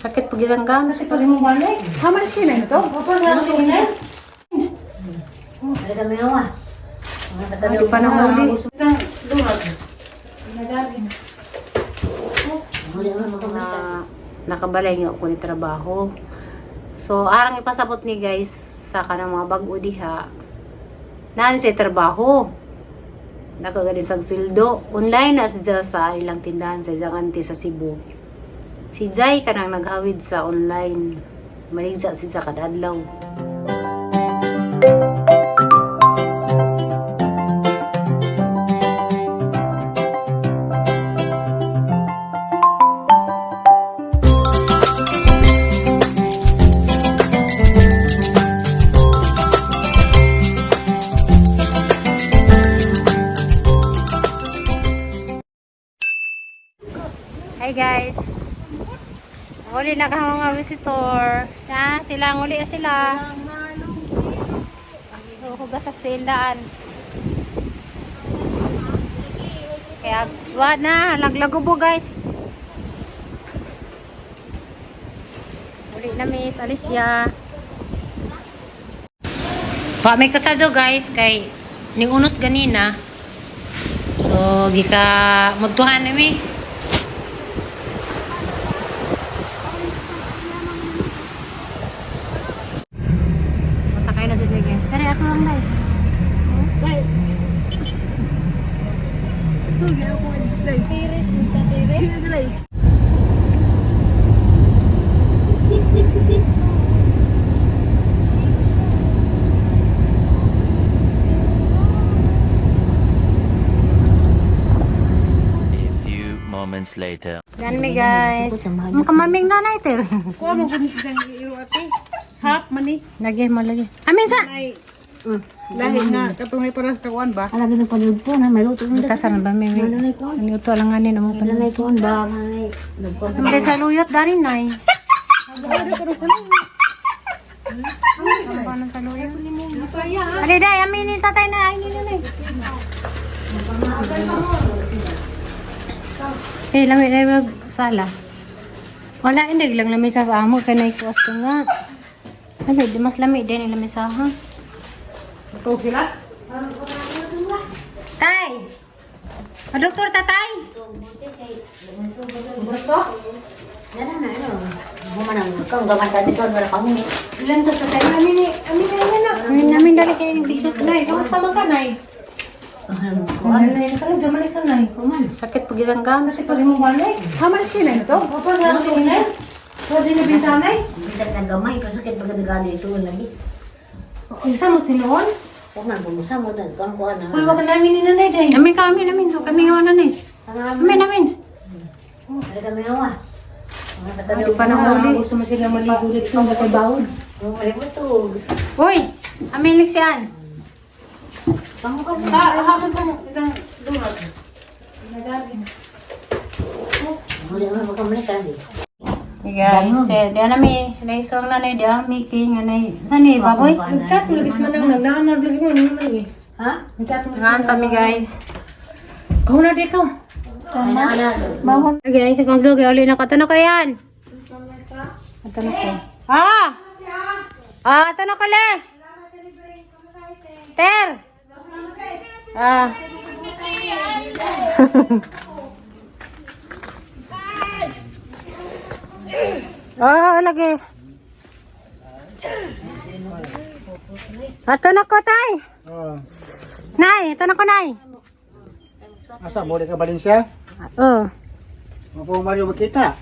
Sakit pag isang gamit. Kasi pag mo balay. How much sila na to? Opo, na ako na. Ada kami awa. Hindi pa na huli. Duhag. Huli mo Na nakabalay nga ako ni trabaho. So, arang ipasabot ni guys sa kanang mga bag-o diha. Naan siya trabaho. Nakagaling sa sweldo. Online na siya sa ilang tindahan sa isang auntie sa Cebu. Si Jai kanang naghawid sa online. Maligsa siya sa kadadlaw. Hi guys. Huli na ka mga visitor. Na, sila huli na sila. Hugas sa tindaan. Kaya wa na, laglago guys. Huli na Miss Alicia. Pa may kasadyo guys kay ning unos ganina. So gika mudtuhan nami. Masakay na sila guys. Tara, ato lang dai. Dai. Ito, ginawa kong adjust dai. Kira dai. A few moments later. Yan mi guys. Ang kamaming nanay ter. Kuha mo kung siyang iro ate. Half man ni. Lagi mo lagi. Amin sa. Nay. Lahi nga katong nay para sa kakuan ba? Ala ginu panudto na may luto na. Tasan ba may may. Ano ito lang anin mo pa. Nanay ko ba nanay. Ang sa luyot dari nay. Ano sa luyot? Ali dai, amin ni tatay na ay nila nay. Eh, lami na mag sala. Wala hindi lang lami sa amo kay nay kuwas ko nga. Lami, di mas lami din lami sa ha. Ito sila. Tay! Ah, doktor tatay! Ito. Dala na ano. Humanang kang gaman ta dito wala kami ni. Ilan to sa tayo? Amin ni, amin na yan na. Amin namin dali kayo ng picture. Nay, kamusta man ka, Nay? Nay, ka lang, jaman ka, Nay. Sakit pag isang gamit. Kasi pag mo balay. How much sila na to? Opo, na ako na. Pwede na bintanay. Bigat na gamay pasakit pagkadagado ito lagi. Isa mo tinuon? Human bumusa mo dan kan ko na. Uy, wag namin ni nanay day. Amin ka, amin, amin. So, kami nga na eh. Amin, amin. Ada kami awa. Hindi pa na huli. Gusto mo sila maligo dito sa kay bawod. Mali mo to. Uy! Amin, liksian. Ha, ha ko itang duhag. Huli mo kamali ka di. Hey guys, eh, di na mi. Naisong na na, di ah, Mickey, nga na. Saan ni, baboy? Nag-chat mo lagi sa manang nagnahan na lagi mo ni man eh. Ha? Nag-chat mo. Ngaan sa mi guys. Ikaw na di ka. Ana ana. Bahon. Okay, sa kong dog, uli na ka. Tanong ka riyan. Tanong ko. Ah! Ah, tanong ka le. Ter! Ah. Ah, lagi. Ato na ko, tay. Oh, Nay, ito na ko, nay. asa mo ka Valencia? Oh. Mapo Mario makita.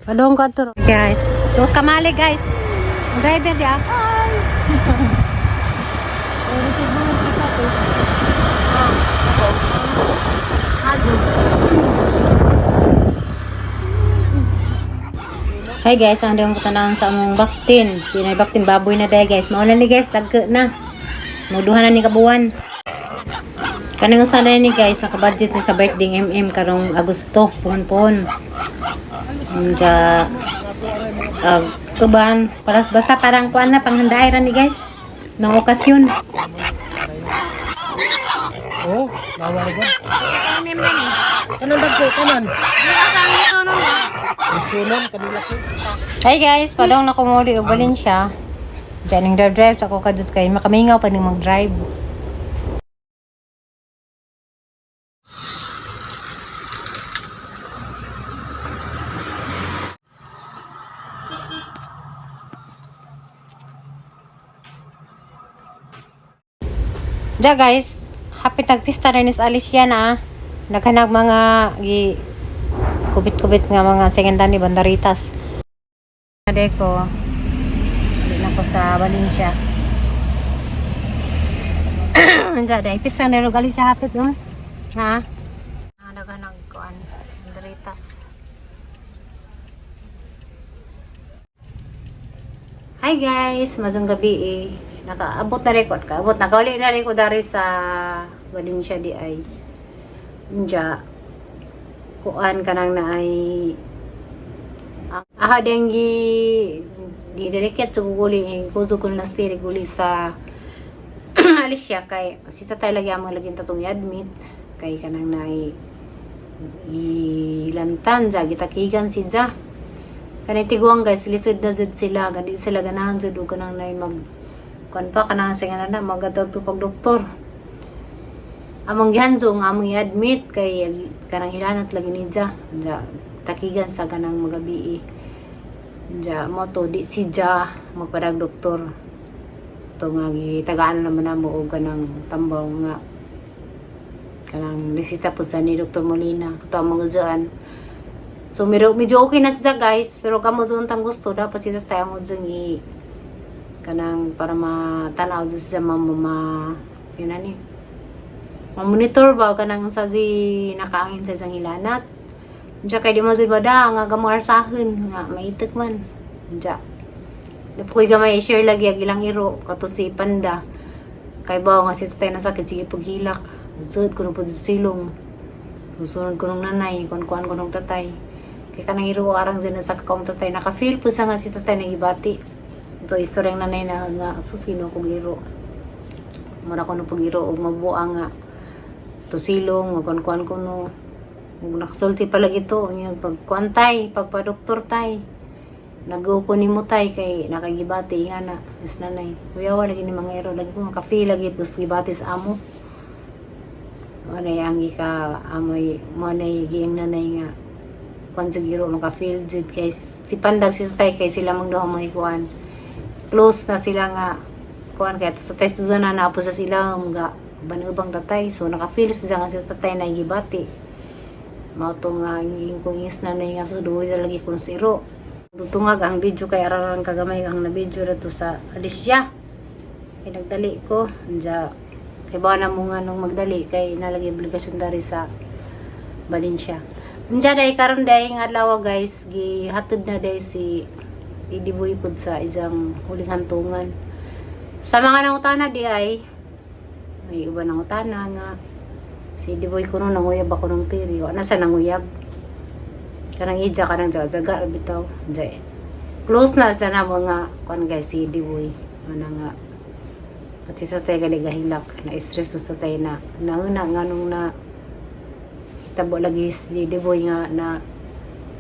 Padong ko to. Guys, dos kamali guys. Ang driver di ah. Hi. Hi guys, ang dayong katanawon sa among baktin. Pinay baktin baboy na day guys. Maulan ni guys, tagke na. Muduhan na ni kabuan. Kanang sana ni guys, naka-budget ni sa birthday MM karong Agosto, puhon-puhon. Unja uban para basta parang kuan na panghandaay ra ni guys ng okasyon. Oh, lawa ra ba? Kanan dagko, kanan. Lechonan kanila po. Hi guys, padong na kumuli og Valencia. Diyan ang drive-drive sa ako kadjut kay makamingaw pa ning mag-drive. Ja guys, happy tagpista rin is Alicia na. Naghanag mga gi kubit-kubit nga mga second ni bandaritas. Deko, dili na ko sa Valencia. Diyan, dahil pista na rin Alicia hapit no? Ha? Naghanag kuan bandaritas. Hi guys, mazong gabi eh. Nakaabot na record ka. Abot nakauli na rin ko dari sa Valencia di ay. Nja. Kuan kanang na ay aha dengi di diriket sa guli eh, kuzo ko na stiri guli sa Alicia kay si tatay lagi among lagi tatong i-admit kay kanang na ay ilantan ja gitakigan si ja. Kanay tiguang guys, lisod na zud sila, gani sila ganahan zud og kanang nay mag kuan pa kanang sa nga na magadto pag doktor. Among gihanjo nga among i-admit kay kanang hilanat lagi ni Ja. Ja takigan sa kanang magabi. Ja mo to di si Ja magpadag doktor. To nga gitagaan naman namo og kanang tambaw nga kanang resita po sa ni Dr. Molina kato ang mga dyan. So, medyo, medyo okay na siya guys. Pero kamo doon tang gusto, dapat siya tayo mo dyan i kanang para matanaw dyan siya ma, ma, yun na ni. Ma-monitor ba kanang sa si nakaangin sa isang hilanat. Diya kay di mo dyan bada nga gamarsahin nga maitik man. Diya. Napukoy gamay i-share lagi ang ilang iro kato si Panda. Kay bawo nga si tatay na sakit sige paghilak. Sud kuno po silong. Susunod ko nung nanay, kuan-kuan ko nung tatay. Kay kanang iro arang dyan sa kakong tatay. Naka-feel po sa nga si tatay nagibati. Ito istoryang nanay na nga sus Ginoo kong iro. Mura ko nung pag-iro og mabuang nga tusilong, kuan-kuan ko no. Ug nakasulti pala gito, unya pagkuan tay, pagpadoktor tay. Nag-uko nimo tay kay nakagibati nga na is nanay. Kuyawa lagi ni mga iro lagi ko maka-feel lagi pus gibati sa amo. Manay ang gika amoy manay giing nanay nga kuan sa giro maka-feel jud kay si Pandag si tatay kay sila mang duha mga kuan. Close na sila nga kuan kay ato sa test na napo sa sila mga banubang tatay. So naka-feel sila nga si tatay na gibati. Mao to nga giing kong is nanay nga suduoy lagi ko sa iro. Dutungag ang video kay araran kagamay ang na video to sa Alicia. Kay nagdali ko anja kay bawa na mo nga nung magdali kay nalagi obligasyon dari sa Valencia. Anja day karon day nga adlaw guys gihatod na day si Idiboy pud sa isang huling hantungan. Sa mga nangutana di ay may uban nangutana nga si Idiboy kuno nanguyab ako ng tiri. Wa na sa nanguyab. Kanang ija kanang jaga-jaga ra bitaw. Anja eh. Close na sa na mga kuan guys si Idiboy. Ana nga pati sa tayo galigahilak na stress po sa tayo na nauna nga nung na tabo lagi si Diboy nga na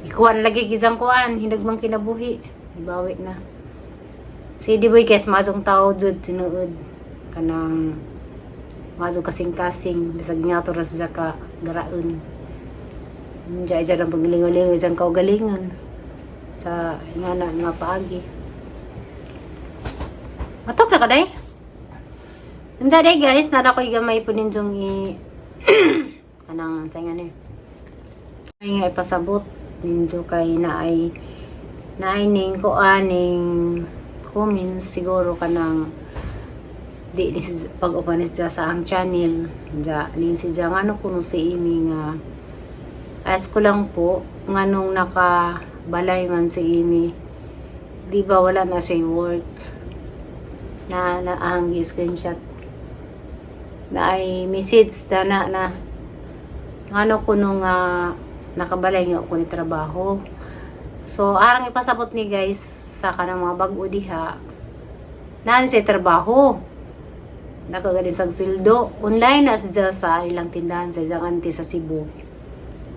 ikuan lagi kisang kuan hinagmang kinabuhi ibawi na si Diboy guys mazong tao jud tinuod kanang mazo kasing-kasing bisag nga to ra siya ka garaon. Diya diya lang paglingaw-lingaw isang kaugalingan sa nga na nga paagi. Matok na ka day? Unsa day guys, nara ko'y gamay po ninjong i kanang sa nga ni. Ay nga ipasabot ninjo kay naay naay ning kuaning comments siguro kanang di ni si pag open siya sa ang channel ja ning si ja ngano kuno si imi nga ask ko lang po nganong nakabalay man si imi, di ba wala na siya work na na ang screenshot na ay message na na na ngano kuno nga nakabalay nga ako ni trabaho. So arang ipasabot ni guys sa kanang mga bag-o diha naan siya trabaho nakagalin sa sweldo online na siya sa ilang tindahan sa isang auntie sa Cebu.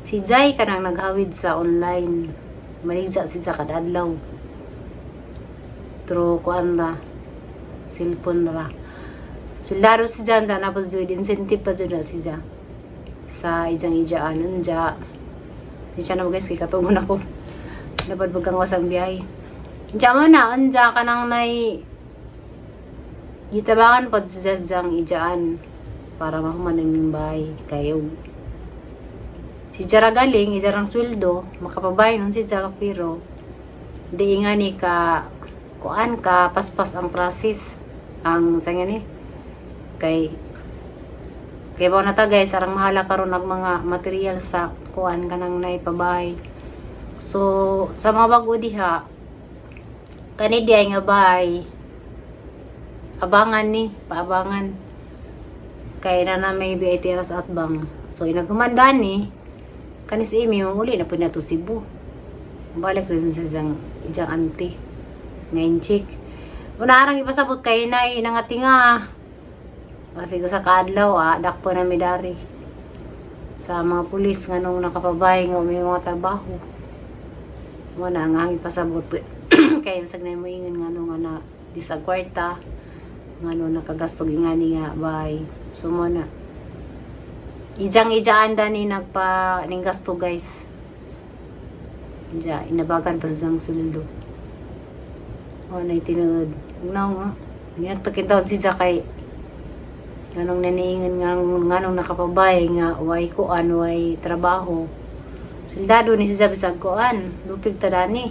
Si Jai kanang naghawid sa online. Maligja si sa kada adlaw. Through kuan ra, cellphone ra. Sweldado si Jan, na pa jud incentive pa jud na si Jan. Sa ijang ijaan unja. Siya na guys, kay katugon ako. Dapat bagang wasang biyahe. Unja mo na, unja ka nang nay gitabangan pod si Jang ijaan para mahuman ang inyong bahay kayo. Si Jara galing, ijarang sweldo, makapabay nun si Jara, pero di nga ni ka kuan ka paspas ang process ang sa nga ni kay kay ba na ta guys, arang mahala karon ang mga material sa kuan kanang naipabahay. So sa mga bago diha kani di ay nga bahay, abangan ni paabangan kay na na may BITRS at bang. So inaghumanda ni kani si Amy, muli na po na to Cebu. Balik rin sa isang ijang auntie ngayon chick. Una arang ipasabot kay nay nangatinga. Kasi sa kaadlaw ah, dakpo na mi dari. Sa mga pulis nga nung nakapabay nga may mga trabaho. Muna ang ang ipasabot kay usag na mo ingon nga nung nga na disagkwarta nga nung nakagastog ingani nga bay. So mo na. Ijang ijaan dani nagpa ning gasto guys. Diya, inabagan pa sa isang sweldo. O, na tinuod. Una nga. Ginagtakin taon si Jakay. Nganong naniingan, nganong, nganong nakapabay, nga way kuan, way trabaho. Soldado ni si Jabi sa kuan. Lupig ta dani.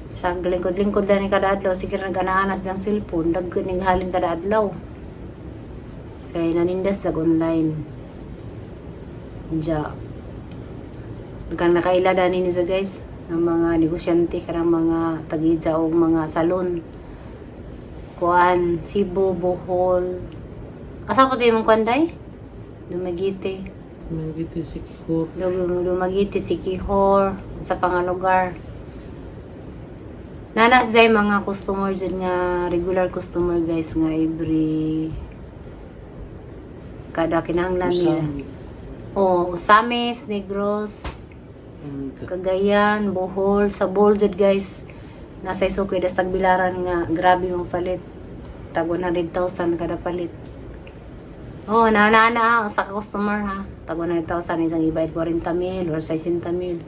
Sa lingkod-lingkod dani kada adlaw, sige naganaanas diyang cellphone, dagko ning halin kada adlaw. Kay nanindas dag online. Diya. Kang nakaila dani ni sa guys ng mga negosyante karang mga tagija o mga salon. Kuan, Cebu, Bohol. Asa po tayo mong kuan day? Dumaguete. Dumaguete, Siquijor. Dumaguete, Siquijor, sa pangalugar. Nanas day mga customer dyan nga regular customer guys nga every kada kinahanglan nila. Osamis. Oh, Osamis, Negros, And Cagayan, Bohol, sa Bohol jud guys. Nasa Isukoy das Tagbilaran nga grabe mong palit. Tag 100,000 kada palit. Oh, na na na sa customer ha. Tag 100,000 isang ibayad 40 mil or 60 mil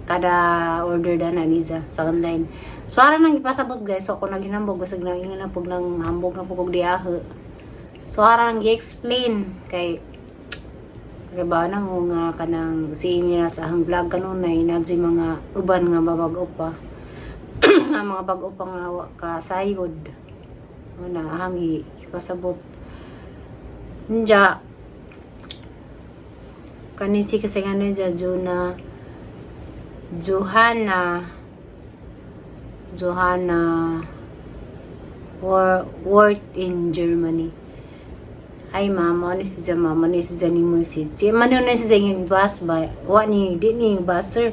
kada order dana niya sa online. So ara nang ipasabot guys, so ako naghinambog basag nang ingon na pug nang hambog na pug og diaho. So ara nang gi-explain kay Diba na mo nga kanang si Amy na sa ahang vlog kanunay na si mga uban nga mabag-o pa nga mga bag-o pa nga wa ka sayod na ahang ipasabot. Nja kani si kasi nga niya Juna Johanna Johanna worked in Germany. Ay ma'am, ano si dyan ma'am, ano si dyan ni mo si si mano na si dyan yung bus ba wa ni di ni bus sir.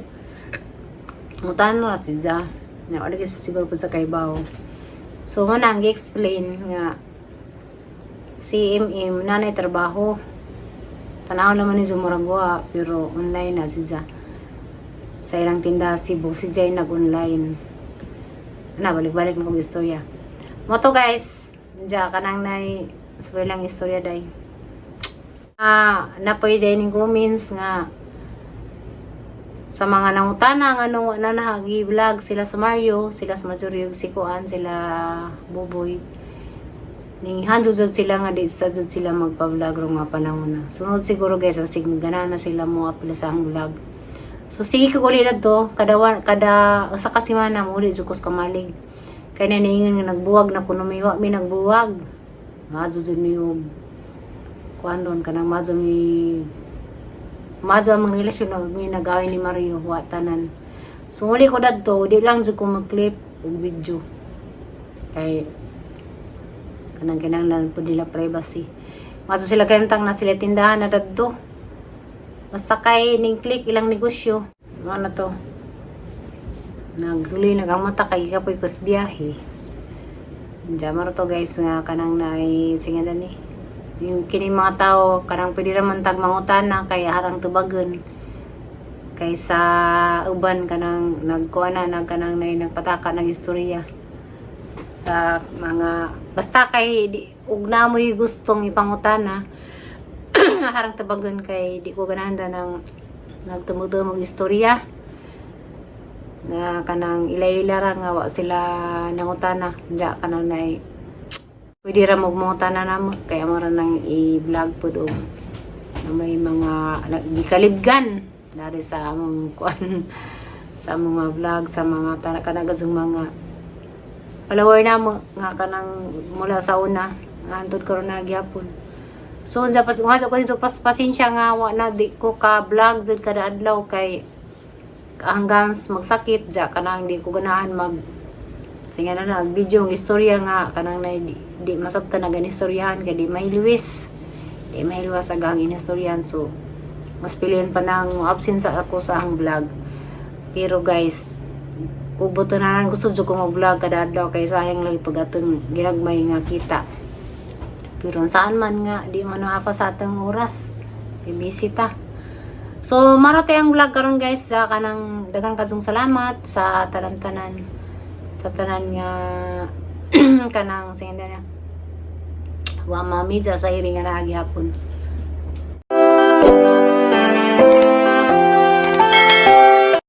Mutan mo si dyan na wala kasi siguro po sa kaybaw. So mo nang explain nga si MM nanay trabaho, tanaw naman ni Zumuragwa pero online na si dyan sa ilang tinda Cebu. Si Jay nag-online na balik-balik na kong istorya mo to guys. Diya kanang nay sa ilang istorya day ah na pwede ning comments nga sa mga nangutana nga nung na nahagi vlog sila sa Mario, sila sa Marjorie ug si Kuan, sila Buboy, ning hanjo jud sila nga di sa jud sila magpa-vlog rong nga panahon na. Sunod siguro guys, asig gana na sila mo apila sa ang vlog. So sige ko uli na to, kada kada usa ka semana mo uli jud ko sa kamalig. Kay na niingon nga nagbuwag na kuno mi, wa mi nagbuwag. Mazo jud mi og kuan ron kanang mazo mi mazo ang mga relasyon na mi nag-away ni Mario wa tanan. So muli ko dadto, di lang jud ko mag-clip og video. Kay kanang kinahanglan po nila privacy. Mazo sila kayong na sila tindahan na dadto. Basta kay ning click ilang negosyo. Ano na to? Naghuloy nagamata kay kapoy kos biyahe. Diyan maro to guys nga kanang naay singadan ni. Yung kini mga tao kanang pwede ra man tag mangutana kay harang tubagon. Kaysa uban kanang nagkuha na nagkanang nay nagpataka ng istorya sa mga basta kay di, ug na mo'y gustong ipangutana, harang tabagon kay di ko ganahan ng nagtumudumog istorya nga kanang ila-ila ra nga wa sila nangutana. Diya kanang nay pwede ra mo mangutana namo kay amo ra nang i-vlog pud og na may mga gikalibgan dari sa among kuan, sa among mga vlog, sa mga kanagasong mga follower namo nga kanang mula sa una nga hantod karon na gyapon. So unsa pas nga sa ko dito pas pasensya nga wa na di ko ka vlog jud kada adlaw kay hanggang magsakit ja kanang di ko ganahan mag sige na na video ang istorya nga kanang na di masabtan na istoryahan kay di mahilwis agang inistoryahan. So mas piliin pa nang absent sa ako sa ang vlog. Pero guys, ubutunanan gusto jud ko mag-vlog kada adlaw kay sayang lang pag atong ginagmay nga kita. Pero saan man nga di man pa sa atong oras kay busy ta. So marate ang vlog karon guys, sa kanang daghan kadtong salamat sa tanan-tanan, sa tanan nga kanang sige na wa mami dya sa iri nga naa gihapon.